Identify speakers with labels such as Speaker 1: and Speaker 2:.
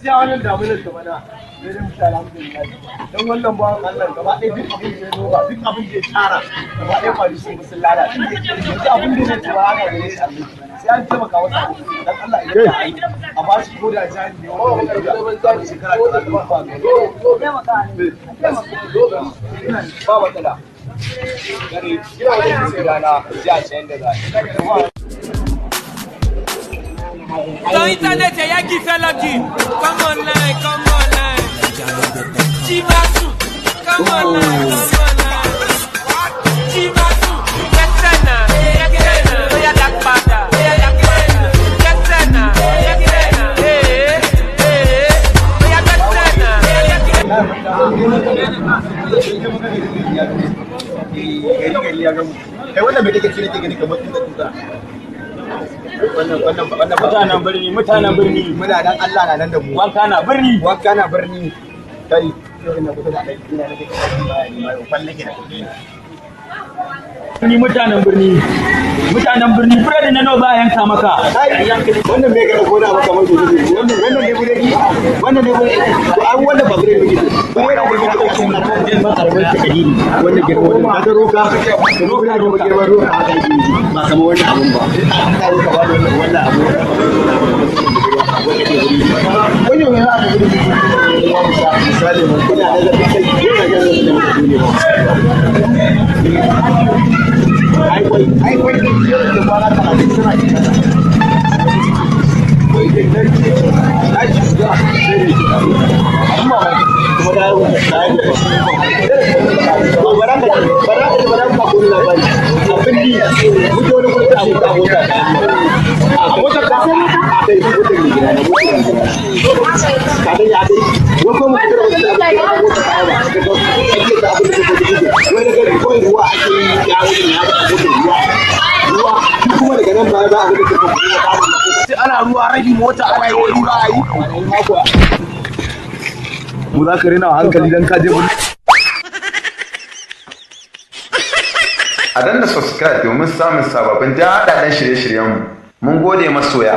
Speaker 1: Gaskiya wannan damunar ta bana sai dai mu sha alhamdulillah. Dan wannan bawan Allah gaba ɗaya duk abin da ya noma, duk abin da ya tara, gaba ɗaya kwari sun sun lalace. Yanzu abin da zai tura ana gare shi abinci. Sai an taimaka masa dan Allah idan ta aiki a ba shi ko da jari ne wanda zai juya shekara ta zama ba ba matsala. Gare gina wajen sai rana ji a sayan da za a.
Speaker 2: Dans internet, y'a qui fait la qui. Come online, come online. Chimasu, come online, come online. Chimasu, Ketsena, Ketsena. Oya dakpada, oya dakpada. Ketsena, Ketsena. Eh, eh. Oya Ketsena,
Speaker 1: Gari gari ya gamu. Kai, wannan bai take cire, gani kamar tuka tuka. Wannan wannan wannan
Speaker 3: Mutanen birni, mutanen birni.
Speaker 1: Muna nan, Allah na nan da mu.
Speaker 3: Wanka na birni.
Speaker 1: Wanka na birni. Kai, yau ina kusa da ɗan ina nake kamar baya ne ma yau nake da kuɗi.
Speaker 3: Birni, mutanen birni. Mutanen birni, biredi na nawa za a yanka maka?
Speaker 1: Kai, wannan me ka dauko da maka mai gobe? Wannan wannan ne buredi? Wannan ne buredi? To an wannan ba buredi muke so. Buredi da muke so ba karamin takadiri. Wannan girma wannan ka roka. Roka da girma roka haka yake ba kamar wannan abun ba. Ka roka ba wannan wannan abu. Wannan ke buredi. Wannan ne aka buredi. Misali mun kuna da kai ina ga da mutum ne ba. Ai kwai, ai kwai yau da kwana 30 suna cikin kwai da narke ɗaki guda sai da ke amma kuma da yaro da yaro. To baraka baraka baraka ba ko labari abin ni muke wani kuma ta mota mota a mota ka a kai mota ne gida na mota ne ka dai ya dai wai ko mu kira wata mota ka ba ka ga ake da abin da kake gudu wai daga kawai ruwa ake yi ya wuce ya ga motar ruwa ruwa kuma daga nan ba za a ga da kuma
Speaker 4: Sai ana ruwa rabi mota ana yi wani ba a yi.
Speaker 1: Mu za ka rena hankali dan ka je.
Speaker 5: A danna subscribe domin samun sababbin daɗaɗɗen shirye-shiryenmu. Mun gode, masoya.